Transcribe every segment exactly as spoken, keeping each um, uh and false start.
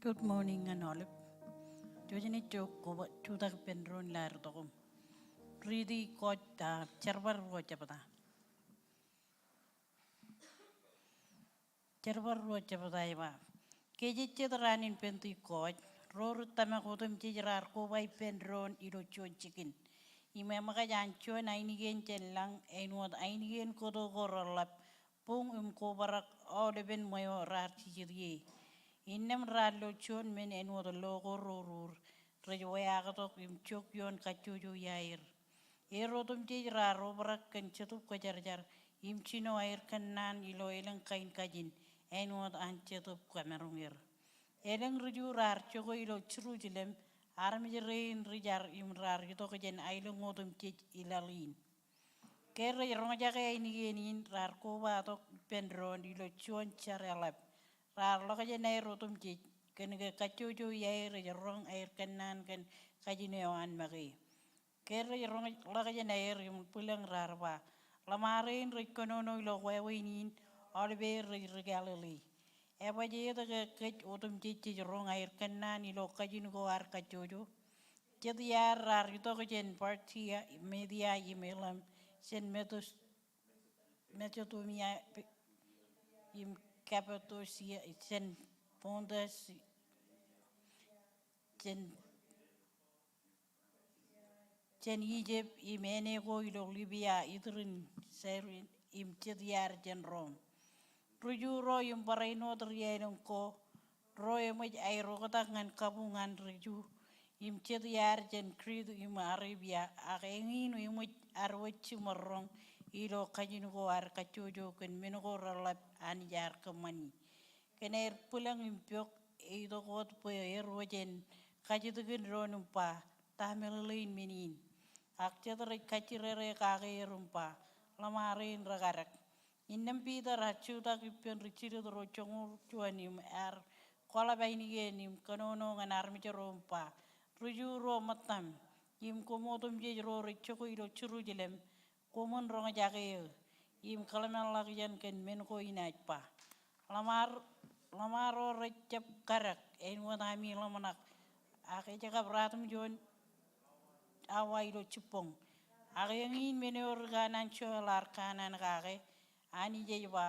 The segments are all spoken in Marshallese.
Good morning ñan aolep. Ijo jenaaj jutak ippān doon ilo ad itok im riiti kōj, ah, Jerbal ruo jebta. Jerbal ruo jebta ej ba, kōj ejjet raan in Pentekost, ro ri tōmak otemjej raar koba ippān doon ilo juon jikin. Im eṃōkaj an juon ainikien jān lañ, āinwōt ainikien kōto ko reḷḷap, buñ im kobrak aolepen ṃweo raar jijet ie. Innām raar lo juon men āinwōt lo ko rurur, rej weaaktok im jok ioon kajjojo iaer. Er otemjej raar obrak kōn Jetōb Kwōjarjar im jino aer kōnnaan ilo elōñ kain kajin āinwōt an Jetōb kōmaroñ er. Elōñ ri Ju raar jokwe ilo Jerusalem, armej rein ri jar im raar itok jān aelōñ otemjej i laḷ in. Ke rej roñjake ainikien in, raar kobatok ippān doon ilo juon jar eḷap. Raar ḷọk jān aer otemjej, kōnke kajjojo iaer rej roñ aer kōnnaan kōn kajin eo an make. Ke rej roñ ḷọk jān aer im bwilōñ raar ba, ḷōṃarein rej kōnono ilo wāween in, aolepāer rej ri Galili. Ebaj etke kōj otemjej jej roñ aer kōnnaan ilo kajin ko ad kajjojo? Jet iaer raar itok jān Partia, Media im Elam, jān Metus-, Mesopotamia, im Kapadosia, jān Pontus, jān, jān Ijip, im āne ko ilo Libia, iturin Sairin, im jet iaer jān Rom. Ri Ju ro im barāinwōt ri aelōñ ko, ro eṃōj aer oktak ñan kabuñ an ri Ju, im jet iaer jān Krit im Arabia, ak eñin eṃōj ad wōj jiṃor roñ ilo kajin ko ad kajjojo kōn men ko reḷḷap Anij ear kōṃṃani. Kōn aer bwilōñ im pok, eitok wōt bwe er wōj en kajjitōkin doon im ba, ta meḷeḷein men in? Ak jet rej kajjirere kake er im ba, ḷōṃarein rekadek. Innām Piter ear jutak ippān ri Jilid ro joñoul juon im ear kwaḷọk ainikien im kōnono ñan armej ro im ba, ri Ju ro ṃōttaṃ, im koṃ otemjej ro rej jokwe ilo Jerusalem, koṃwin roñjake eō, im kōḷmānḷọkjeṇ kōn men ko inaaj ba. Ḷōṃaro, ḷōṃaro rej jab kadek āinwōt ami ḷōmṇak, ak ej kab ratimjuon awa ilo jibboñ. Ak eñin men eo ri kanaan Joel ear kanaan kake, Anij ej ba,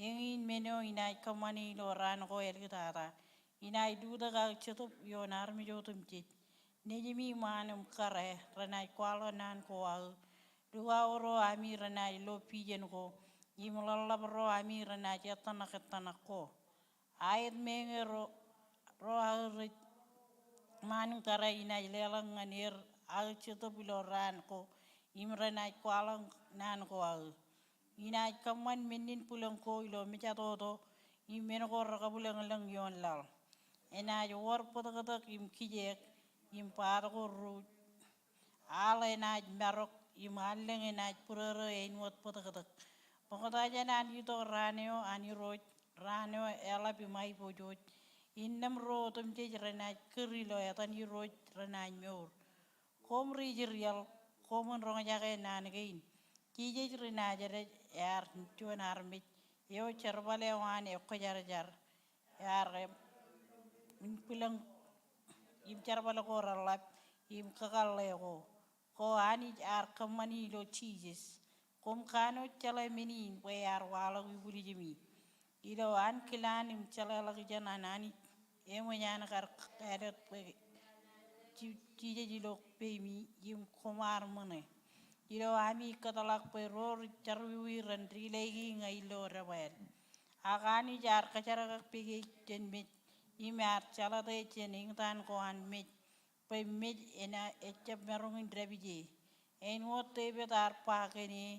eñin men eo inaaj kōṃṃane ilo raan ko āliktata, inaaj lutōk aō Jetōb ioon armej otemjej. Nejimi ṃaan im kōrā renaaj kwaḷọk naan ko aō. Lukao ro ami renaaj lo pijen ko, im ḷōḷḷap ro ami renaaj ettōṇak ettōṇak ko. Aet meñe ro, ro aō rej ṃaan im kōrā inaaj leḷọk ñan er aō Jetōb ilo raan ko, im renaaj kwaḷọk naan ko aō. Inaaj kōṃṃan menninbwilōñ ko ilo mejatoto, im men ko rekabwilōñlōñ ioon laḷ. Enaaj wōr bōtōktōk im kijeek, im baat ko ruj. Aḷ enaaj marok, im allōñ enaaj būrōrō āinwōt bōtōktōk. Ṃokta jān an itok raan eo an Irooj, raan eo eḷap im aiboojoj, innām ro otemjej renaaj kūr ilo etan Irooj renaaj mour. Koṃ ri Israel, koṃwin roñjake naan kein. Jisōs ri Nazeret ear juon armej eo jerbal eo an ekwōjarjar, ear im, im bwilōñ, im jerbal ko reḷḷap, im kakōḷḷe ko. Ko Anij ear kōṃṃani ilo Jisōs. Koṃ kanooj jeḷā men in bwe ear waḷọk ibwiljimi. Ilo an kilaan im jeḷāḷọkjeṇ an Anij, eṃōj an kar kāālōt bwe Ji-, Jisōs ilo peimi, im koṃ ar ṃōṇe. Ilo ami kōtḷọk bwe ro ri jerọwiwi ren dilaiki ña ilo debwāāl. Ak Anij ear kajerkakpeje jān mej, im ear jeḷate jān eñtaan ko an mej, bwe mej enaaj, ejjab maroñ in dāpije. Āinwōt Devid ear ba kōn e,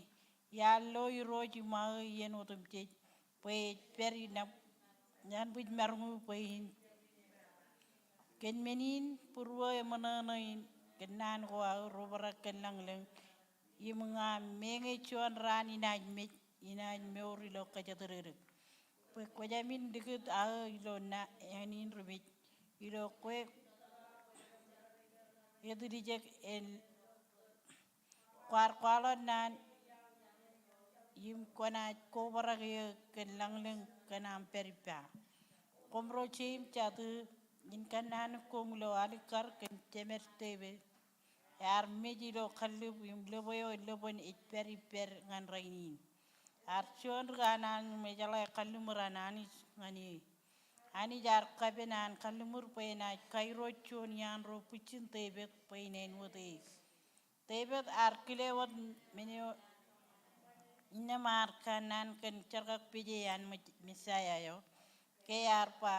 iar lo Irooj iṃaō iien otemjej, bwe ej pād inab, inabōjmaroñū bwe in. Kōn men in, būruō eṃōṇōṇō in kōn naan ko aō, ri obrak kōn lañlōñ, im ña meñe juon raan inaaj mej, inaaj mour ilo kōjatdikdik. Bwe kwōjamin likūt aō ilo naan in ri mej, ilo kwe etiljek en kwaar kwaḷọk naan, im kwōnaaj kobrak eō kōn lañlōñ kōn aṃ pād ippa. Koṃro jeim jatū, in kannaanōk koṃ ilo alikkar kōn jemed Devid, ear mej ilo kallib im lōb eo lōbōn ej pād ippād ñan rainin. Ear juon ri kanaan im ejeḷā kalliṃur an Anij ñan e. Anij ear kapen an kalliṃur bwe enaaj kairooj juon iaan ro bwijin Devid bwe in āinwōt e. Devid ear kile wōt men eo innām ear kanaan kōn jerkakpeje an Mes-, Mesaia eo. Ke ear ba,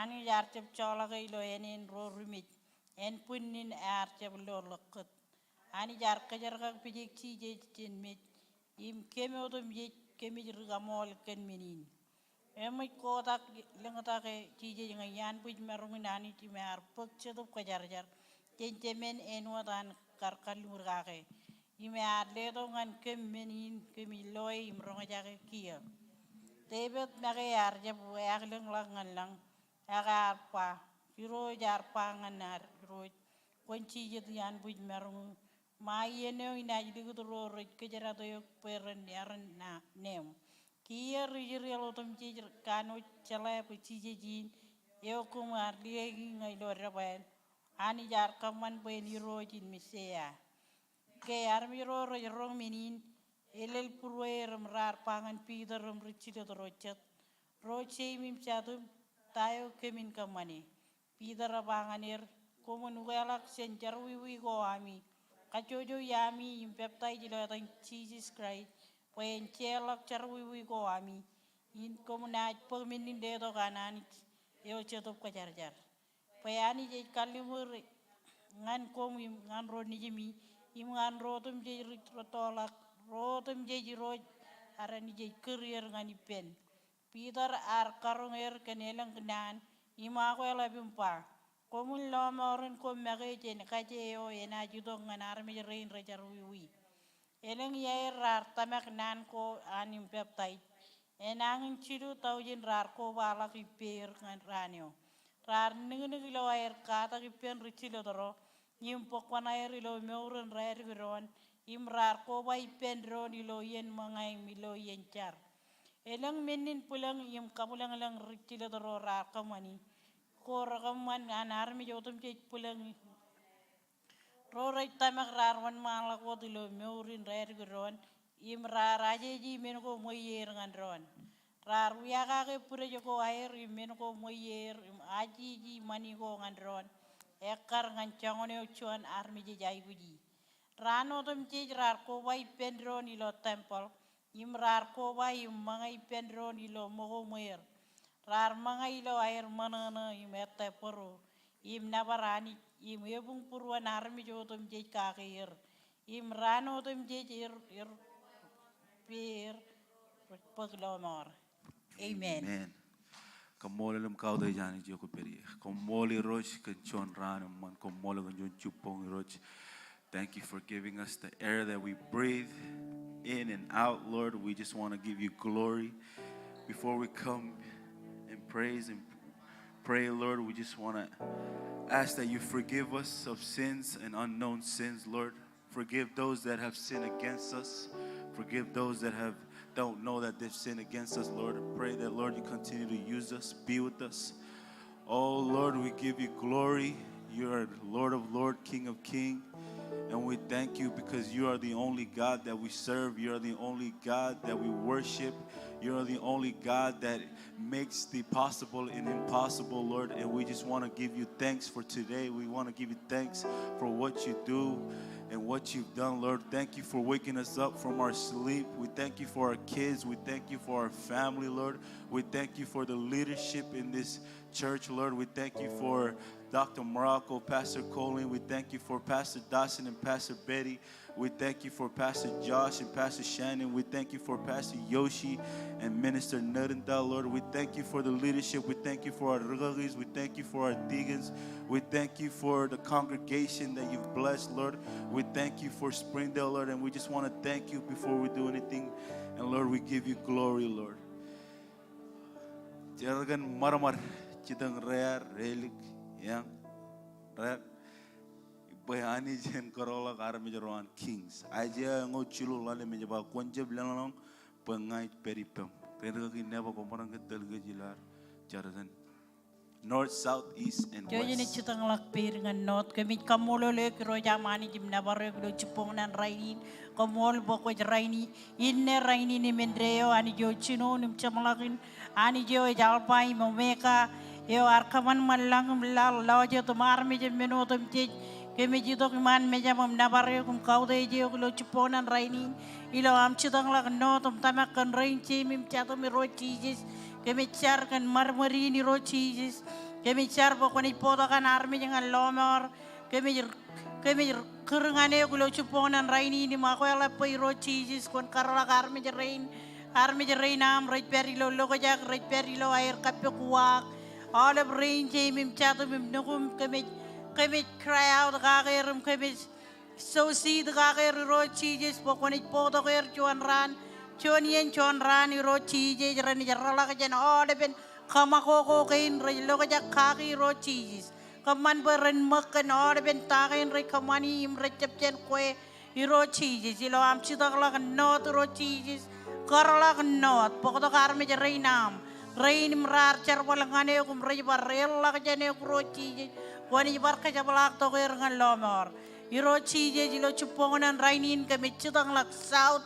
Anij ear jab joḷọke ilo ānen ro ri mej, ānbwinnin ear jab lo ḷọkkūt. Anij ear kajerkakpeje Jisōs jān mej, im kōm otemjej kōmij ri kaṃool kōn men in. Eṃōj kotak lōñtak e Jisōs ñe iaan bwij maroñ in Anij im ear bōk Jetōb Kwōjarjar jān Jemān āinwōt an kar kalliṃur kake. Im ear letok ñan kōm men in kōmij loe im roñjake kiiō. Devid make ear jab eaklōñḷọk ñan lañ, ak ear ba, Irooj ear ba ñan ad Irooj, kwōn jijet iaan bwij maroñ eo, ṃae iien eo inaaj likūt ro rej kōjdat eok bwe ren eran na-, neeṃ. Kiiō ri Israel otemjej kanooj jeḷā bwe Jisōs in eo koṃ ar likaiki ñan ilo debwāāl, Anij ear kōṃṃan bwe en Irooj im Mesaia. Ke armej ro rej roñ men in, elel būrueir im raar ba ñan Piter im ri jilōt ro jet, Ro Jeim im Jatim, ta eo kōmin kōṃṃane? Piter eba ñan er, Koṃwin ukeḷọk jān jerọwiwi ko ami, kajjojo iaami im peptaij ilo etan Jisōs Kraist bwe en jeorḷọk jerọwiwi ko ami, im koṃ naaj bōk men in letok an Anij eo Jetōb Kwōjarjar. Bwe Anij ej kalliṃur ñan koṃ im ñan ro nejimi, im ñan ro otemjej ri-, rūttoḷọk, ro otemjej Irooj ad Anij ej kūr er ñan ippān. Piter ear karoñ er kōn elōñ naan im akweḷap im ba, Koṃwin lọmọọren koṃ make jān kaje eo enaaj itok ñan armej rein rej jerọwiwi. Elōñ iaer raar tōmak naan ko an im peptaij. Enañin jilu taujin raar kobaḷọk ippāer ñan raan eo. Raar niknik ilo aer katak ippān ri jilōt ro, im bōk kuṇaer ilo mour in rādik doon, im raar koba ippān doon ilo iien ṃōñā im ilo iien jar. Elōñ men in bwilōñ im kabwilōñlōñ ri jilōt ro raar kōṃṃani. Ko rekōṃṃan an armej otemjej bwilōñ ro rej tōmak raar wōnṃaanḷọk wōt ilo mour in rādik doon, im raar ajeje men ko ṃweier ñan doon. Raar wiakake bwidej ko aer im men ko ṃweier im ajeje ṃani ko ñan doon, ekkar ñan joñan eo juon armej ej aikuji. Raan otemjej raar koba ippān doon ilo tempeḷ, im raar koba im ṃōñā ippān doon ilo ṃōko ṃweer. Raar ṃōñā ilo aer ṃōṇōṇō im ettā bōro, im nōbar Anij, im ebuñbūruon armej otemjej kake er, im raan otemjej er, er, pād er bōk lọmọọr. Amen. Amen. Kaṃṃoolol im kautiej Anij eo kwōj pād ie. Kaṃṃoolol Irooj kōn juon raan eṃṃan. Kaṃṃoolol kōn juon jibboñ Irooj. Thank you for giving us the air that we breathe in and out, Lord. We just want to give you glory. Before we come and praise and pray, Lord, we just want to ask that you forgive us of sins and unknown sins, Lord. Forgive those that have sinned against us. Forgive those that have, don't know that they've sinned against us, Lord. Pray that, Lord, you continue to use us, be with us. Oh, Lord, we give you glory. You are Lord of Lord, King of King. And we thank you because you are the only God that we serve. You are the only God that we worship. You are the only God that makes the possible and impossible, Lord. And we just want to give you thanks for today. We want to give you thanks for what you do and what you've done, Lord. Thank you for waking us up from our sleep. We thank you for our kids. We thank you for our family, Lord. We thank you for the leadership in this church, Lord. We thank you for Doctor Morocco, Pastor Colleen. We thank you for Pastor Dawson and Pastor Betty. We thank you for Pastor Josh and Pastor Shannon. We thank you for Pastor Yoshi and Minister Nerinda, Lord. We thank you for the leadership. We thank you for our rikaki. We thank you for our deacons. We thank you for the congregation that you've blessed, Lord. We thank you for Springdale, Lord, and we just want to thank you before we do anything. And Lord, we give you glory, Lord. Jar kōn ṃadṃōd, jitōñ rear, relik, eañ, rear. Bwe Anij en kōtḷọk armej ro an kings. Aiseia eñoul jilu ḷalem ej ba, kwōn jab lōñḷọk bwe ña ij pād ippām. Ri rikaki, neighbor ko, ṃōrōñ ke tōl kōj ilo ad jar kōn North, south, east, and west. Ijo jenaaj jitōñḷọk peid ñan north. Kōmij kaṃṃoolol eok Irooj aṃ Anij im nōbar eok ilo jibboñōn an rainin. Koṃṃool bwe kwōj rainin, inne rainin im indeeo, Anij eo jinoin im jeṃḷọkin, Anij eo ej Alpa im Omega, eo ear kōṃanṃan lañ im laḷ, lọjet im armej im men otemjej. Kōmij itok iṃaan mejaṃ im nōbar eok im kautiej eok ilo jibboñōn an rainin. Ilo aṃ jitōñḷọk north im tōmak kōn rein jeim im jatūm Irooj Jisōs. Kōmij jar kōn ṃadṃōd in Irooj Jisōs. Kōmij jar bwe kwōnaaj bōktok an armej ñan lọmọọr. Kōmij, kōmij kūr ñan eok ilo jibboñōn an rainin im akweḷap bwe Irooj Jisōs kwōn kōrḷọk armej rein. Armej rein aṃ rej pād ilo lokjak, rej pād ilo aer kappok uwaak. Aolep rein jeim im jatūm im nukum, kōmij, kōmij cry out kake er im kōmij sow seed kake er Irooj Jisōs bwe kwōnaaj bōktok er juon raan, juon iien juon raan Irooj Jisōs, renaaj rōḷọk jān aolepen kōṃakoko kein rej lokjak kaki Irooj Jisōs. Kōṃṃan bwe ren ṃōk kōn aolepen ta kein rej kōṃṃani im rej jab jān kwe Irooj Jisōs. Ilo aṃ jitōñḷọk north Irooj Jisōs, kōrḷọk north, bōktok armej rein aṃ, rein im raar jerbal ñan eok im rej bar eḷḷọk jān eok Irooj Jisōs. Kwōnaaj bar kōjepḷaaktok er ñan lọmọọr. Irooj Jisōs, ilo jibboñōn an rainin kōmij jitōñḷọk south.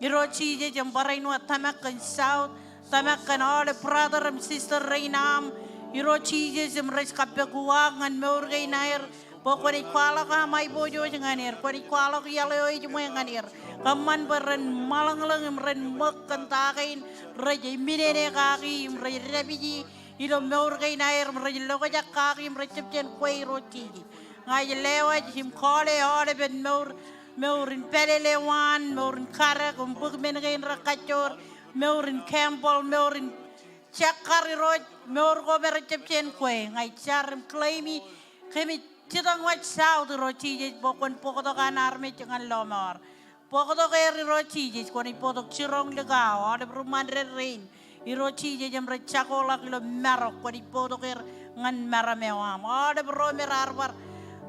Irooj Jisōs, im barāinwōt tōmak kōn south, tōmak kōn aolep brother im sister rein aṃ. Irooj Jisōs, im rej kappok uwaak ñan mour kein aer, bwe kwōnaaj kwaḷọk aṃ aiboojoj ñan er, kwōnaaj kwaḷọk iaḷ eo ejiṃwe ñan er. Kōṃṃan bwe ren ṃōḷañḷōñ im ren ṃōk kōn ta kein rej iminene kaki im rej dāpiji ilo mour kein aer im rej lokjak kaki im rej jab jān kwe Irooj Jisōs. Ña ij lewōj im kọọle aolepen mour, mour in pālele waan, mour in kadek im bōk men kein rekajjoor, mour in gambling, mour in jekkar Irooj, mour ko me rej jab jān kwe. Ña ij jar im claim-i, kōmij jitōñwōj south Irooj Jisōs bwe kwōn bōktok an armej ñan lọmọọr. Bōktok er Irooj Jisōs, kwōnaaj bōktok jiroñ likao, aolep ri ṃandeḷ rein Irooj Jisōs im rej jakoḷọk ilo marok, kwōnaaj bōktok er ñan meram eo aṃ. Aolep ro me raar bar,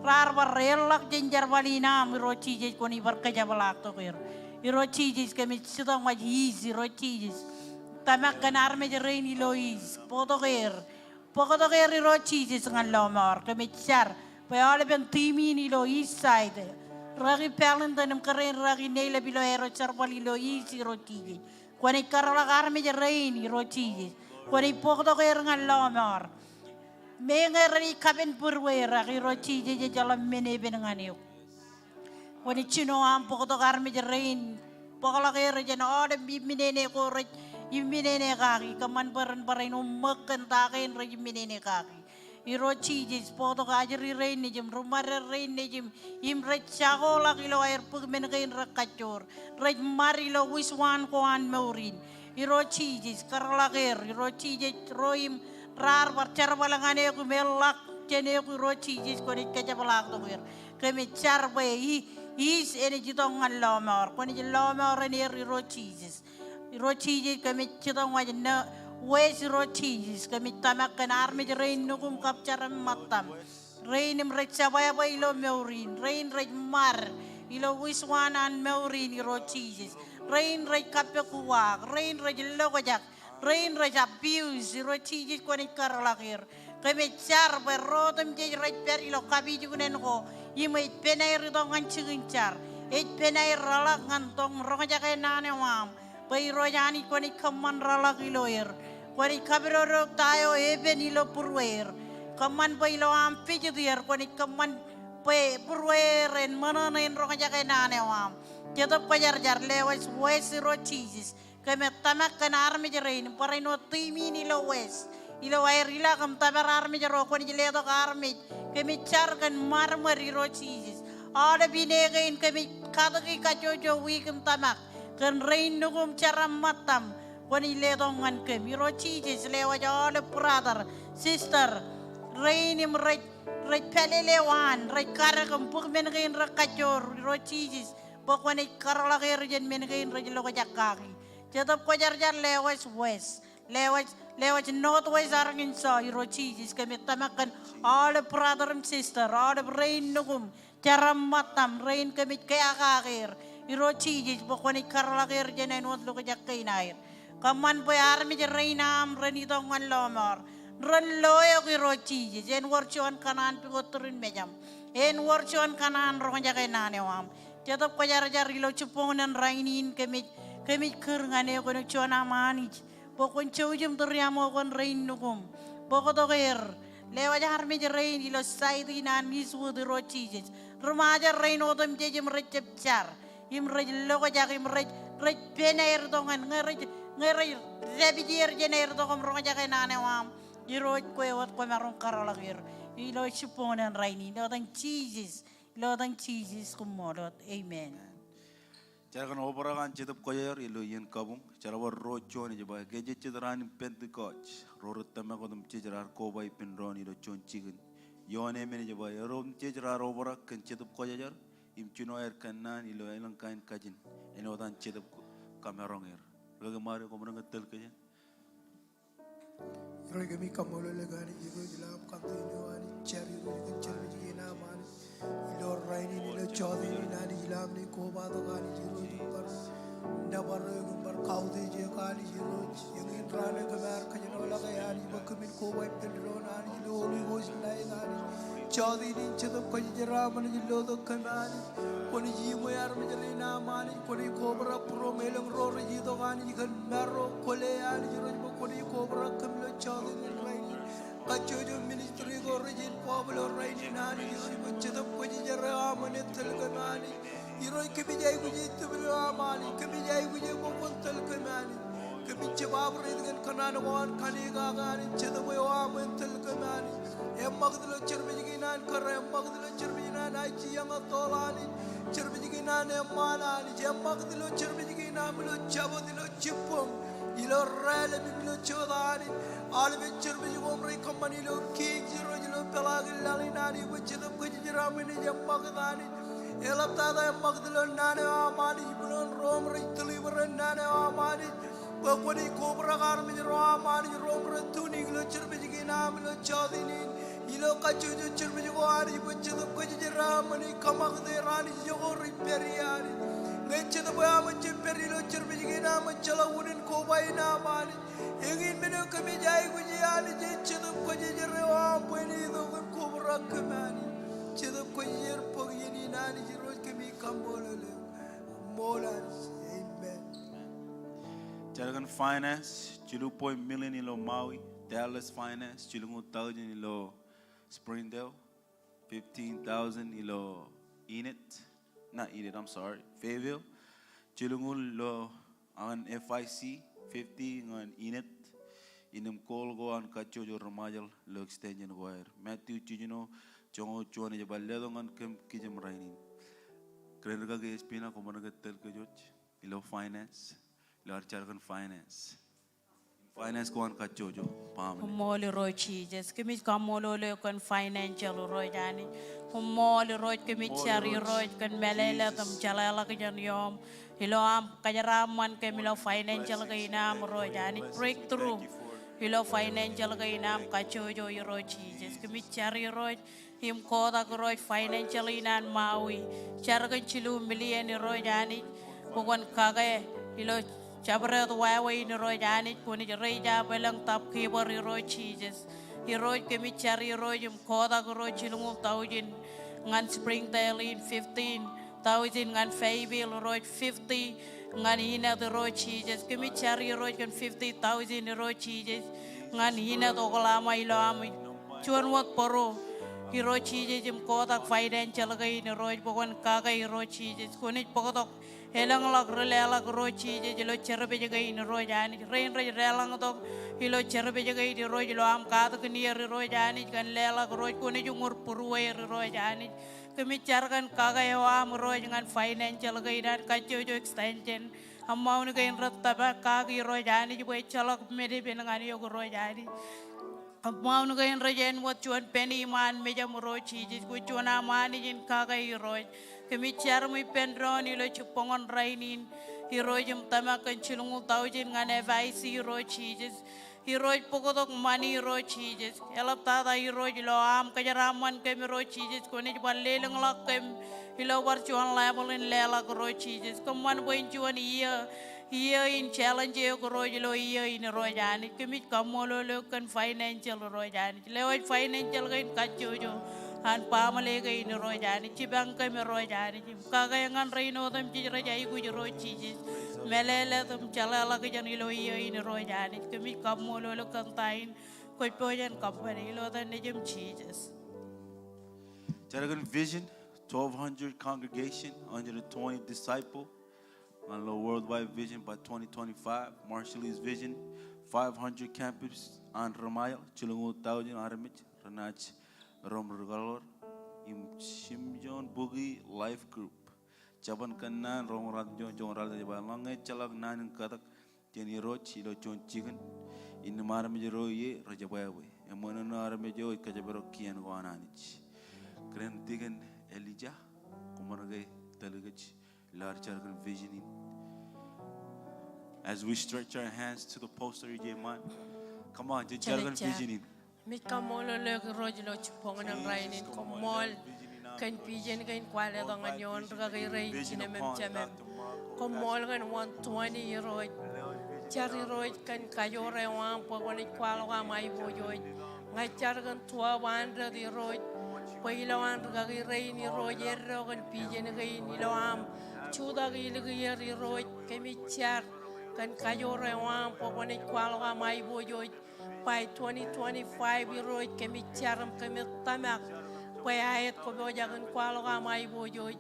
raar bar eḷḷọk jān jerbal in aṃ Irooj Jisōs, kwōnaaj bar kōjepḷaaktok er. Irooj Jisōs, kōmij jitōñwōj east Irooj Jisōs. Tōmak kōn armej rein ilo east, bōktok er. Bōktok er Irooj Jisōs ñan lọmọọr. Kōmij jar bwe aolepen team in ilo east side, rūkaki Palinton im kōrā in rūkaki Neilep ilo aerro jerbal ilo east Irooj Jisōs, kwōnaaj kōrḷọk armej rein Irooj Jisōs. Kwōnaaj bōktok er ñan lọmọọr. Meñe renaaj kapen būrueer ak Irooj Jisōs ejjeḷọk men epen ñan eok. Kwōnaaj jino aṃ bōktok armej rein, bōkḷọk er jān aolep iminene ko rej iminene kaki. Kōṃṃan bwe ren barāinwōt ṃōk kōn ta kein rej iminene kaki. Irooj Jisōs, bōktok ajri rein nejūṃ, ri ṃandeḷ rein nejūṃ, im rej jakoḷọk ilo aer bōk men kein rekajjoor. Rej ṃad ilo wiswaan ko an mour in. Irooj Jisōs, kōrḷọk er, Irooj Jisōs, ro im raar bar jerbal ñan eok im eḷḷọk jān eok Irooj Jisōs, kwōnaaj kōjepḷaaktok er. Kōmij jar bwe i, east enaaj itok ñan lọmọọr, kwōnaaj lọmọọren er Irooj Jisōs. Irooj Jisōs, kōmij jitōñwōj west Irooj Jisōs, kōmij tōmak kōn armej rein nukum kab jeraaṃṃan ṃōttaṃ. Rein im rej jebwābwe ilo mour in, rein rej ṃad ilo wiswaan an mour in Irooj Jisōs. Rein rej kappok uwaak, rein rej lokjak, rein rej abuse, Irooj Jisōs kwōnaaj kōrḷọk er. Kōmij jar bwe ro otemjej rej pād ilo kapijuknen ko im ej pen aer itok ñan jikin jar, ej pen aer rōḷọk ñan toñ roñjake naan eo aṃ. Bwe Irooj Anij kwōnaaj kōṃṃan rōḷọk ilo er. Kwōnaaj kapidodoik ta eo epen ilo būrueer. Kōṃṃan bwe ilo aṃ visit er kwōnaaj kōṃṃan bwe būrueer en ṃōṇōṇō in roñjake naan eo aṃ. Jetōb Kwōjarjar, lewōj west Irooj Jisōs. Kōmij tōmak kōn armej rein, barāinwōt team in ilo west. Ilo aer ilọk im tōpar armej ro, kwōnaaj letok armej. Kōmij jar kōn ṃadṃōd Irooj Jisōs. Aolep ine kein kōmij katōki kajjojo wiik im tōmak. Kōn rein nukum jeraaṃṃan ṃōttaṃ. Kwōnaaj letok ñan kōm. Irooj Jisōs, lewōj aolep brother, sister, rein im rej, rej pālele waan, rej kadek im bōk men kein rekajjoor, Irooj Jisōs. Bwe kwōnaaj kōrḷọk er jān men kein rej lokjak kaki. Jetōb Kwōjarjar, lewōj west. Lewōj, lewōj northwest Arkansas, Irooj Jisōs, kōmij tōmak kōn aolep brother im sister, aolep rein nukum, jeraaṃṃan ṃōttaṃ, rein kōmij keakake er. Irooj Jisōs, bwe kwōnaaj kōrḷọk er jān āinwōt lokjak kein aer. Kōṃṃan bwe armej rein aṃ ren itok ñan lọmọọr. ren lo eok Irooj Jisōs. En wōr juon kōṇaan pukot turin mejaṃ. En wōr juon kōṇaan roñjake naan eo aṃ. Jetōb Kwōjarjar, ilo jibboñōn rainin kōmij, kōmij kūr ñan eok kōn juon aṃ Anij bwe kwōn jouj im tūriaṃo kōn rein nukuṃ. Bōktok er, lewōj armej rein ilo side in an Eastwood Irooj Jisōs. Ri-Ṃajeḷ rein otemjej im rej jab jar im rej lokjak im rej, rej pen aer tok ñan, ñe rej, ñe rej dāpij er jān aer tok im roñjake naan eo aṃ. Irooj, kwe wōt kwōmaroñ kōrḷọk er ilo jibboñōn rainin, ilo etan Jisōs, ilo etan Jisōs, koṃṃool wōt. Amen. Jar kōn obrak an Jetōb Kwōjarjar ilo iien kabuñ. Jerbal ruo juon ej ba, ke jej jet raan in Pentekost, ro ri tōmak otemjej raar koba ippān doon ilo juon jikin. Ioon emān ej ba, er otemjej raar obrak kōn Jetōb Kwōjarjar im jino aer kōnnaan ilo elōñ kain kajin āinwōt an Jetōb kōmaroñ er. Rikaki Ṃario, koṃ nañin tōl kōj. Irooj, kōmij kaṃṃoolol eok Anij, Irooj ilo aṃ continue Anij, jar Irooj kōn jerbal kein aṃ Anij. Ilo rainin, ilo jota in Anij, ilo aṃ naaj kobatok Anij Irooj im bar nōbar eok im bar kautiej eok Anij Irooj. Eñin raan eo kōm ar kōjenolọke Anij bwe kōmin koba ippān doon Anij ilo Holy Ghost night Anij. Jota in Jetōb Kwōjarjar aṃ Anij lotok kōm Anij. Kwōnaaj iṃwe armej rein aṃ Anij, kwōnaaj kobrak būruōm elōñ ro rej itok Anij kōn maro, kwōle Anij Irooj bwe kwōnaaj kobrak kōm ilo jota in rainin. Kajjojo ministry ko rej involve ilo rainin Anij Irooj bwe Jetōb Kwōjarjar eo aṃ en tōl kōm Anij. Irooj kōmij aikuj ej tōpar ilo aṃ Anij, kōmij aikuj bwe kwōn tōl kōm Anij. Kōmij jab operate kōn kōṇaan ko an kanniōk kake Anij, Jetōb eo aṃ en tōl kōm Anij. Eṃṃakūt ilo jerbal kein an kōrā, eṃṃakūt ilo jerbal kein an ajjioñ ettoḷ Anij. Jerbal kein an eṃṃaan Anij, eṃṃakūt ilo jerbal kein aṃ ilo Jabōt, ilo jibboñ, ilo raelep im ilo jota Anij. Aolepān jerbal ko im rej kōṃṃan ilo kiiñ Irooj ilo peḷaakin laḷ in Anij bwe Jetōb Kwōjarjar aṃ en ej eṃṃakūt Anij. Eḷaptata eṃṃakūt ilo naan eo aṃ Anij, ilo ro im rej deliver naan eo aṃ Anij. Bwe kwōnaaj kobrak armej ro aṃ Anij, ro im rej tune in ilo jerbal kein aṃ ilo jota in, ilo kajjojo jerbal ko Anij, bwe Jetōb Kwōjarjar aṃ en ej kōṃakūt er Anij, ijo ko rej pād ie Anij. Ñe Jetōb eo aṃ ejjab pād ilo jerbal kein aṃ, ejjeḷọk unin koba in aṃ Anij. Eñin men eo kōmij aikuj ie Anij, ej Jetōb Kwōjarjar eo aṃ bwe en itok im kobrak kōm Anij. Jetōb Kwōjarjar, bōk iien in Anij Irooj, kōmij kaṃṃoolol eok. Ṃool Anij. Amen. Jar kōn finance, jilu point million ilo Maui, Dallas finance, jilñuul thousand ilo Springdale, fifteen thousand ilo Enid, not Enid, I'm sorry, Fayetteville, jilñuul ilo an F I C, fifty ñan Enid, innem goal ko an kajjojo ri-Ṃajeḷ ilo extension ko aer. Matthew jiljino joñoul juon ej ba letok ñan kōm kijem rainin. Kōn rikaki Espina, koṃ nañin tōl kōj ilo finance, ilo ad jar kōn finance. Finance ko an kajjojo, baaṃle. Koṃṃool Irooj Jisōs. Kōmij kaṃṃoolol eok kōn financial Irooj Anij. Koṃṃool Irooj, kōmij jar Irooj kōn mālōtlōt im jeḷāḷọkjeṇ ioṃ. Ilo aṃ kōjeraaṃṃan kōm ilo financial kein aṃ Irooj Anij. Breakthrough ilo financial kein aṃ kajjojo Irooj Jisōs. Kōmij jar Irooj im kotak Irooj financial in an Maui. Jar kōn jilu million Irooj Anij. Bwe kwōn kake ilo jabdewōt wāween Irooj Anij, kwōnaaj raise up elōñ top giver Irooj Jisōs. Irooj kōmij jar Irooj im kotak Irooj jilñuul thousand ñan Springdale in, fifteen thousand ñan Fayetteville Irooj, fifty ñan Enid Irooj Jisōs. Kōmij jar Irooj kōn fifty thousand Irooj Jisōs ñan Enid Oklahoma ilo aṃ juon wōt bōro Irooj Jisōs im kotak financial kein Irooj bwe kwōn kake Irooj Jisōs. Kwōnaaj bōktok elōñḷọk ri-leḷọk Irooj Jisōs ilo service kein Irooj Anij. Rein rej deḷọñtok ilo service kein Irooj ilo aṃ katakin er Irooj Anij kōn leḷọk Irooj kwōnaaj uñūr būrueir Irooj Anij. Kōmij jar kōn kake eo aṃ Irooj ñan financial kein an kajjojo extension. Amount kein rej tōmak kaki Irooj Anij bwe ejjeḷọk men epen ñan eok Irooj Anij. Amount kein rej āinwōt juon penny iṃaan mejaṃ Irooj Jisōs, kwōj juon aṃ Anij in kake Irooj. Kōmij jar im ippān doon ilo jibboñōn rainin Irooj im tōmak kōn jilñuul thousand ñan F I C Irooj Jisōs. Irooj bōktok ṃani Irooj Jisōs. Eḷaptata Irooj ilo aṃ kōjeraaṃṃan kōm Irooj Jisōs, kwōnaaj bar lelōñḷọk kōm ilo bar juon level in leḷọk Irooj Jisōs. Kōṃṃan bwe en juon iiō iiō in challenge eok Irooj ilo iiō in Irooj Anij. Kōmij kaṃṃoolol eok kōn financial Irooj Anij. Lewōj financial kein kajjojo an baaṃle kein Irooj Anij. Jipañ kōm Irooj Anij. Im kake ñan rein otemjej rej aikuj Irooj Jisōs. Meḷeḷe im jeḷāḷọkjeṇ ilo iiō in Irooj Anij. Kōmij kaṃṃoolol eok kōn ta in kwōj pojak in kōṃṃane ilo etan Nejiṃ Jisōs. Jar kōn vision, twelve hundred congregation, hundred twenty disciple. Ñan lo worldwide vision by twenty twenty-five, Marshallese vision, five hundred campus an ri-mile, jilñuul taujin armej renaaj room ri-kōḷḷoor. Im jimjuon bukwi life group. Jabōn Kōnnaan, roñoul ratimjuon, joñoul ralitōk, ej ba, ḷọk ñe ejjeḷọk naan in katak jān Irooj ilo juon jikin, innām armej ro ie rej jebwābwe. Eṃṃan ṇe armej eo ej kōjparok kien ko an Anij. Kōrā in Deacon Elijah, koṃ bar ke tōl kōj ilo ad jar kōn vision in. As we stretch our hands to the poster, ije ṃaan. Come on, jen jar kōn vision in. Kōmij kaṃṃoolol eok Irooj ilo jibboñōn in rainin, koṃṃool kōn vision kein kwaar letok ñan eoon rikaki rein, jinōm im jemem. Koṃṃool kōn one twenty Irooj. Jar Irooj kōn kajoor eo aṃ bwe kwōnaaj kwaḷọk aṃ aiboojoj. Ña ij jar kōn twelve hundred Irooj, bwe ilowaan rikaki rein Irooj eddo kōn vision kein ilo aṃ jutak ilikier Irooj. Kōmij jar kōn kajoor eo aṃ bwe kwōnaaj kwaḷọk aṃ aiboojoj. By twenty twenty-five Irooj, kōmij jar im kōmij tōmak bwe aet kwō pojak in kwaḷọk aṃ aiboojoj.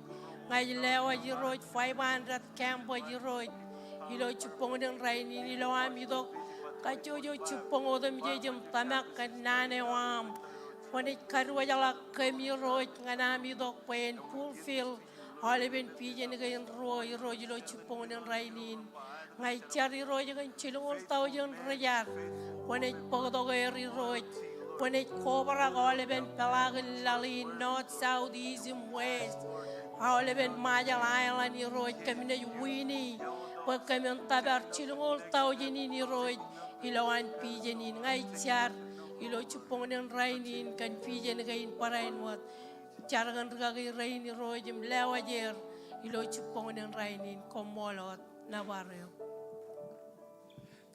Ña ij lewōj Irooj five hundred campus Irooj ilo jibboñōn in rainin ilo am itok kajjojo jibboñ otemjej im tōmak kōn naan eo aṃ. Kwōnaaj kadiwōjḷọk kōm Irooj ñan am itok bwe en fulfill aolepen vision kein ruo Irooj ilo jibboñōn in rainin. Ña ij jar Irooj kōn jilñuul taujin ri-jar. Kwōnaaj bōktok er Irooj. Kwōnaaj kobrak aolepen peḷaakin laḷ in north, south, east im west. Aolepen Ṃajeḷ aelōñ Irooj kōm naaj wini bwe kōmin tōpar jilñuul taujin in Irooj ilowaan vision in. Ña ij jar ilo jibboñōn in rainin kōn vision kein barāinwōt. Jar kōn rikaki rein Irooj im lewōj er ilo jibboñōn in rainin. Koṃṃool wōt, nōbar eok.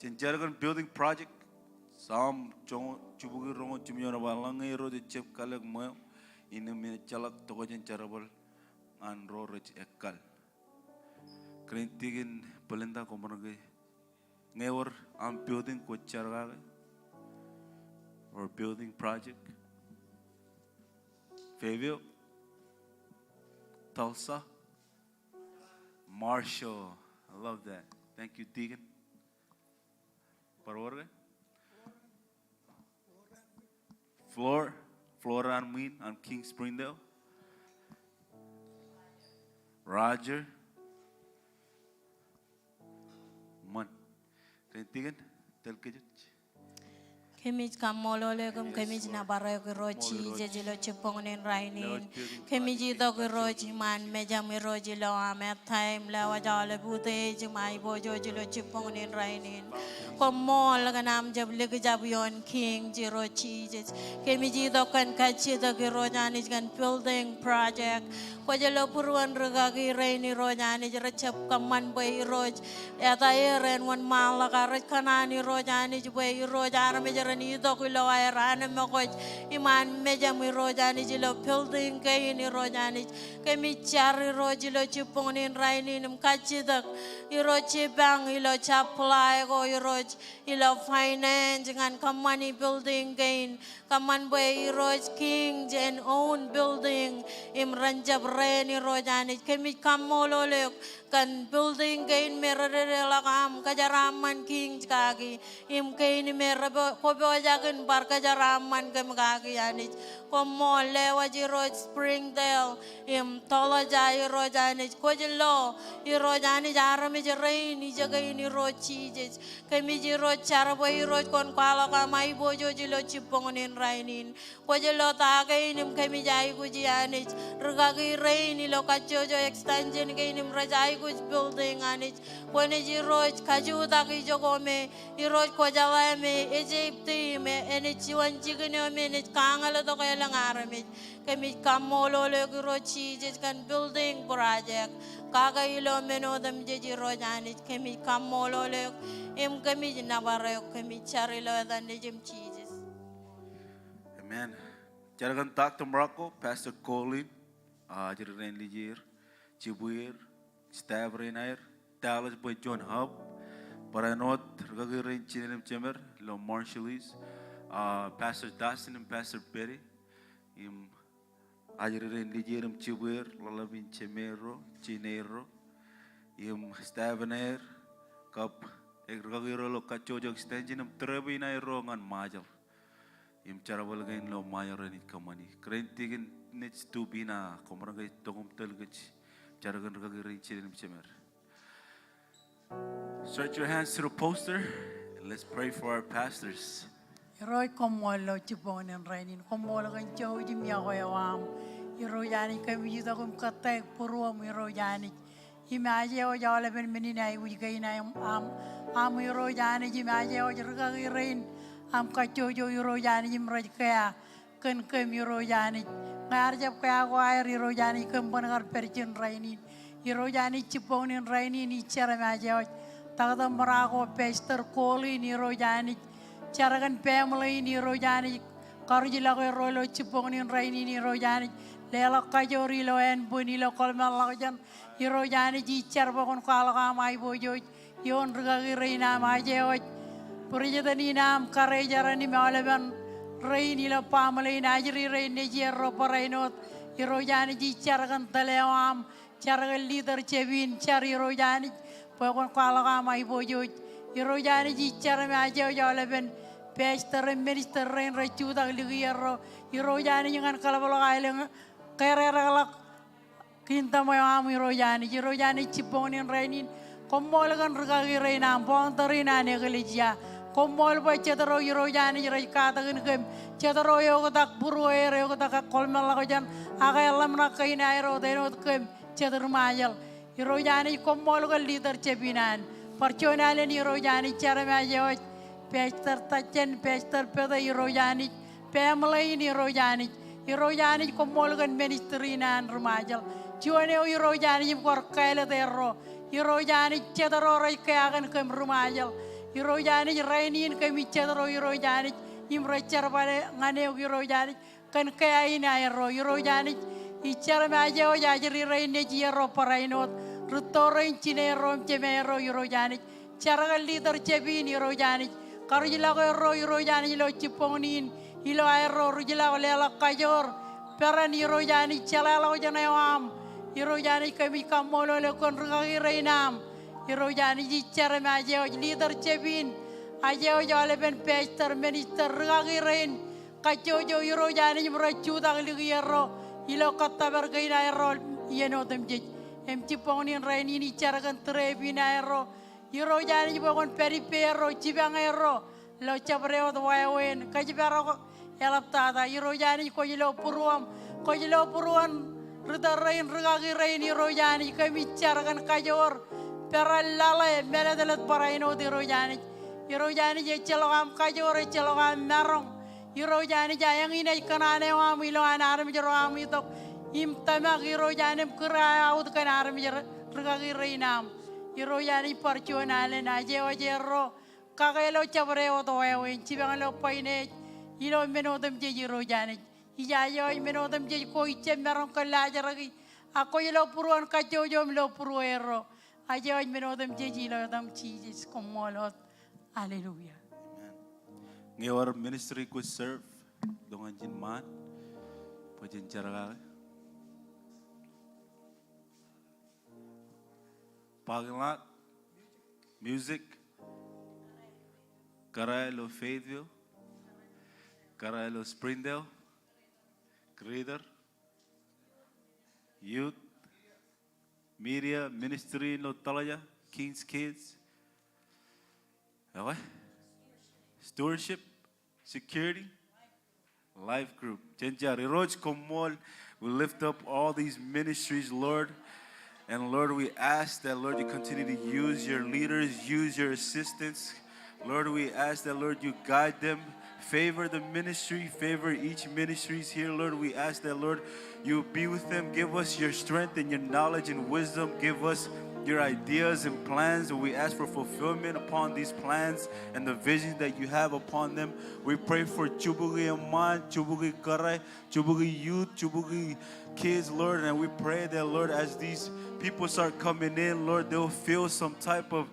Jen jar kōn building project. Sam joñoul, jibukwi roñoul jimjuon ej ba, ḷọk ñe Irooj ejjab kalōk ṃweo, innām ejjeḷọk tokjān jerbal ñan ro rej ekkal. Kōrā in Deacon Belinda, koṃ bar ke, ñe ewōr aṃ building kwōj jar kake, or building project. Fayetteville, Tulsa, Marshall. I love that. Thank you, Deacon. Bar wōr ke? Floor, Floor an ṃwiin, an King Springdale. Roger. Ṃan. Kōn Deacon, tōl kōj. Kōmij kaṃṃoolol eok im kōmij nōbar eok Irooj Jisōs ilo jibboñōn in rainin. Kōmij itok Irooj iṃaan mejaṃ Irooj ilo aṃ ettā im lewōj aolep utiej im aiboojoj ilo jibboñōn in rainin. Koṃṃool kōn aṃ jab likjab ioon King Irooj Jisōs. Kōmij itok kōn kajjitōk Irooj Anij kōn building project. Kwōj lo būruon rikaki rein Irooj Anij rej jab kōṃṃan bwe Irooj eta er āinwōt ṃaanḷọk ak rej kōṇaan Irooj Anij bwe Irooj armej ren itok ilo aer anemkwōj iṃaan mejaṃ Irooj Anij ilo building kein Irooj Anij. Kōmij jar Irooj ilo jibboñōn in rainin im kajjitōk Irooj jipañ ilo jab apply ko Irooj ilo finance ñan kōṃṃani building kein. Kōṃṃan bwe Irooj King jen own building im ren jab rent Irooj Anij. Kōmij kaṃṃoolol eok kōn building kein me rededeḷọk aṃ kōjeraaṃṃan King kaki im kein me re po-, kwō pojak in bar kōjeraaṃṃan kōm kaki Anij. Koṃṃool. Lewōj Irooj Springdale im Tulsa Irooj Anij. Kwōj lo Irooj Anij armej rein ijekein Irooj Jisōs. Kōmij Irooj jar bwe Irooj kwōn kwaḷọk aṃ aiboojoj ilo jibboñōn in rainin. Kwōj lo ta kein im kōmij aikuji Anij. Rikaki rein ilo kajjojo extension kein im rej aikuj building Anij. Kwōnaaj Irooj kajutak ijoko me Irooj kwō jeḷā me ej im enaaj juon jikin eo im enaaj kañōl tok elōñ armej. Kōmij kaṃṃoolol eok Irooj Jisōs kōn building project. Kake ilo men otemjej Irooj Anij, kōmij kaṃṃoolol eok im kōmij nōbar eok, kōmij jar ilo etan Nejiṃ Jisōs. Amen. Jar kōn Doctor Morocco, Pastor Colleen, ajri rein lijeer, jibwier, staff rein aer, Dallas bwe juon hub, barāinwōt rūkaki rein jined im jemed ilo Marshallese, ah, Pastor Dustin im Pastor Betty, im ajri rein lijeer im jibwier, ḷōḷḷap in jemeerro, jineerro, im staff in aer, kab rūkaki ro ilo Kajjojo Extension, im trip in aerro ñan Ṃajeḷ. Im jerbal kein ilo Ṃajeḷ renaaj kōṃṃani. Kōrā in Deacon Nij Tupina, koṃ maroñ ke tok im tōl kōj. Jar kōn rūkaki rein jined im jemed. Stretch your hands to the poster and let's pray for our pastors. Irooj, koṃṃool ilo jibboñ in rainin. Koṃṃool kōn jouj im iọkwe eo aṃ. Irooj Anij, kōmij itok im kōttāik būruōm, Irooj Anij. Im aje wōj aolepen men in aikuj kein aṃ, aṃ, aṃ Irooj Anij, im aje wōj rūkaki rein aṃ kajjojo Irooj Anij im rej kea kōn kōm Irooj Anij. Ñe ear jab kea ko aer Irooj Anij, kōm ban kar pād ijin rainin. Irooj Anij, jibboñin rainin ij jar im aje wōj Doctor Morocco, Pastor Colleen Irooj Anij. Jar kōn family in Irooj Anij. Karuj ḷọk erro ilo jibboñin rainin Irooj Anij. Leḷọk kajoor ilo ānbwin, ilo kōḷmānḷọkjeṇ. Irooj Anij, ij jar bwe kwōn kwaḷọk aṃ aiboojoj ioon rūkaki rein aṃ, aje wōj būrejetōn in aṃ, karejeran im aolepen rein ilo baaṃle in, ajri rein nejierro barāinwōt. Irooj Anij, ij jar kōn tōl eo aṃ, jar kōn leadership in, jar Irooj Anij bwe kwōn kwaḷọk aṃ aiboojoj. Irooj Anij, ij jar im aje wōj aolepen pastor im minister rein rej jutak likierro, Irooj Anij, ñan kaḷapḷọk aelōñ, kererōkḷọk kingdom eo aṃ Irooj Anij. Irooj Anij, jibboñin rainin, koṃṃool kōn rūkaki rein aṃ, founder in an eklejia. Koṃṃool bwe jet ro Irooj Anij rej katakin kōm, jet ro eoktak būrueer, eoktak kōḷmānḷọkjeṇ, ak eḷḷāṃṇak kein aer wōt, āinwōt kōm, jet ri Ṃajeḷ. Irooj Anij, koṃṃool kōn leadership in an. Bar juon alen Irooj Anij, jar im aje wōj Pastor Tajen, Pastor Pete Irooj Anij, family in Irooj Anij. Irooj Anij, koṃṃool kōn ministry in an ri Ṃajeḷ. Juon eo Irooj Anij im kwōj kāālōt erro. Irooj Anij, jet ro rej kea kōn kōm ri Ṃajeḷ. Irooj Anij, rainin kōmij jet ro Irooj Anij im rej jerbal ñan eok Irooj Anij kōn kea in aerro. Irooj Anij, ij jar im aje wōj ajri rein nejierro barāinwōt, rūtto rein, jineerro im jemeerro Irooj Anij. Jar kōn leadership in Irooj Anij. Karuj ḷọk erro Irooj Anij ilo jibboñin, ilo aerro ruj ḷọk, leḷọk kajoor, peran Irooj Anij, jeḷāḷọkjeṇ eo aṃ. Irooj Anij, kōmij kaṃṃoolol eok kōn rūkaki rein aṃ. Irooj Anij, ij jar im aje wōj leadership in, aje wōj aolepen pastor, minister, rūkaki rein kajjojo Irooj Anij im rej jutak likierro ilo kōttōpar kein aerro iien otemjej. Im jibboñin rainin ij jar kōn trip in aerro. Irooj Anij bwe kwōn pād ippārro, jipañ erro ilo jabdewōt wāween, kōjparok eḷaptata. Irooj Anij, kwōj lo būruōm, kwōj lo būruon ri tōl rein, rūkaki rein Irooj Anij, kōmij jar kōn kajoor, peran laḷe, mālōtlōt barāinwōt Irooj Anij. Irooj Anij, ejjeḷọk aṃ kajoor, ejjeḷọk aṃ maroñ. Irooj Anij, a eñin ej kōṇaan eo aṃ ilo an armej ro aṃ itok im tōmak Irooj Anij im kūr aō aut kōn armej ro, rūkaki rein aṃ. Irooj Anij, bar juon alen aje wōj erro kake ilo jabdewōt wāween, jipañ ilo finance, ilo men otemjej Irooj Anij. Ij aje wōj men otemjej ko ij jab maroñ kōllaajraki, ak kwōj lo būruon kajjojo im lo būrueerro. Aje wōj men otemjej ilo etaṃ Jisōs, koṃṃool wōt. Hallelujah. Amen. Ñe ewōr ministry kwōj serve, itok ñan ijin ṃaan, bwe jen jar kake. Parking lot, music, kōrā ilo Fayetteville, kōrā ilo Springdale, greeter, youth, media, ministry ilo Tulsa, King's Kids, okay? Stewardship, security, life group. Jen jar. Irooj, koṃṃool. We lift up all these ministries, Lord. And Lord, we ask that, Lord, you continue to use your leaders, use your assistants, Lord, we ask that, Lord, you guide them, favor the ministry, favor each ministries here, Lord. We ask that, Lord, you be with them, give us your strength and your knowledge and wisdom, give us your ideas and plans, and we ask for fulfillment upon these plans and the visions that you have upon them. We pray for Jubilee Amman, Jubilee Kare, Jubilee youth, Jubilee kids, Lord, and we pray that, Lord, as these people start coming in, Lord, they'll feel some type of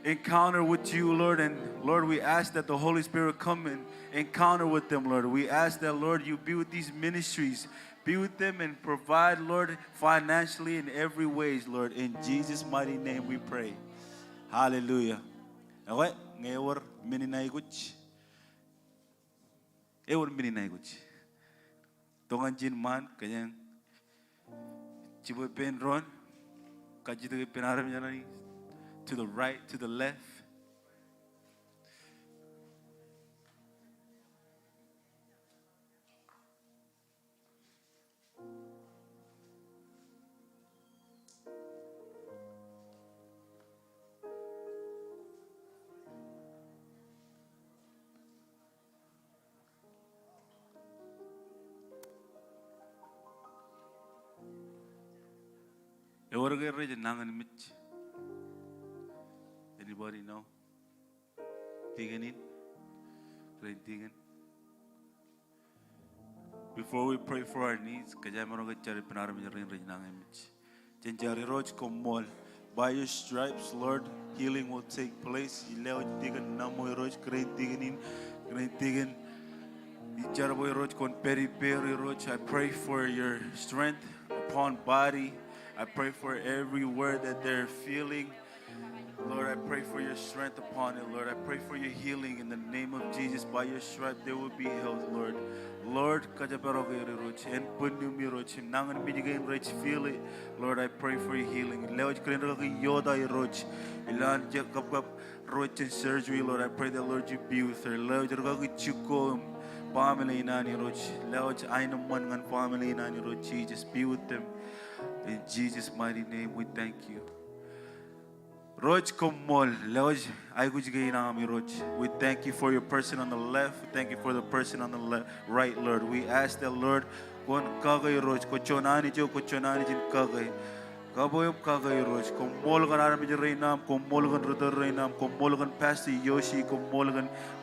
encounter with you, Lord. And Lord, we ask that the Holy Spirit come and encounter with them, Lord. We ask that, Lord, you be with these ministries, be with them and provide, Lord, financially in every ways, Lord. In Jesus' mighty name we pray. Hallelujah. Ekwe, ñe ewōr men in aikuj. Ewōr men in aikuj. Toñan ijin ṃaan, kōjeañ jibwe ippān doon, kajjitōk ippān armej ṇe, to the right, to the left. Ewōr ke rej nañinmej? Anybody know? Tikōn in? Rein tikōn. Before we pray for our needs, kōjeañ maroñ ke jar ippān armej rein rej nañinmej. Jen jar. Irooj koṃṃool. By your stripes, Lord, healing will take place. Ij lewōj tikōn ṇaṃ eo Irooj, kōrā in tikōn in, kōrā in tikōn. Ij jar bwe Irooj kwōn pād ippāer Irooj. I pray for your strength upon body. I pray for every word that they're feeling. Lord, I pray for your strength upon it, Lord. I pray for your healing in the name of Jesus. By your stripe, they will be healed, Lord. Lord, kōjparok er Irooj, en bwinniṃ Irooj, im nañinmej kein rej feel it. Lord, I pray for your healing. Lewōj kōn rūkaki Iota Irooj, ilowaan kab kab rej jān surgery, Lord, I pray that, Lord, you be with her. Lewōj rūkaki Jukko im family in an Irooj. Lewōj aenōṃṃan ñan family in an Irooj, Jesus, be with them. In Jesus' mighty name, we thank you. Irooj koṃṃool, lewōj aikuj kein aṃ Irooj. We thank you for your person on the left. We thank you for the person on the le-, right, Lord. We ask that, Lord, kwōn kake Irooj, kwō juon Anij eo, kwō juon Anij in kake. Kabwe im kake Irooj. Koṃṃool kōn armej rein aṃ, koṃṃool kōn ritōl rein aṃ, koṃṃool kōn Pastor Yoshi, koṃṃool kōn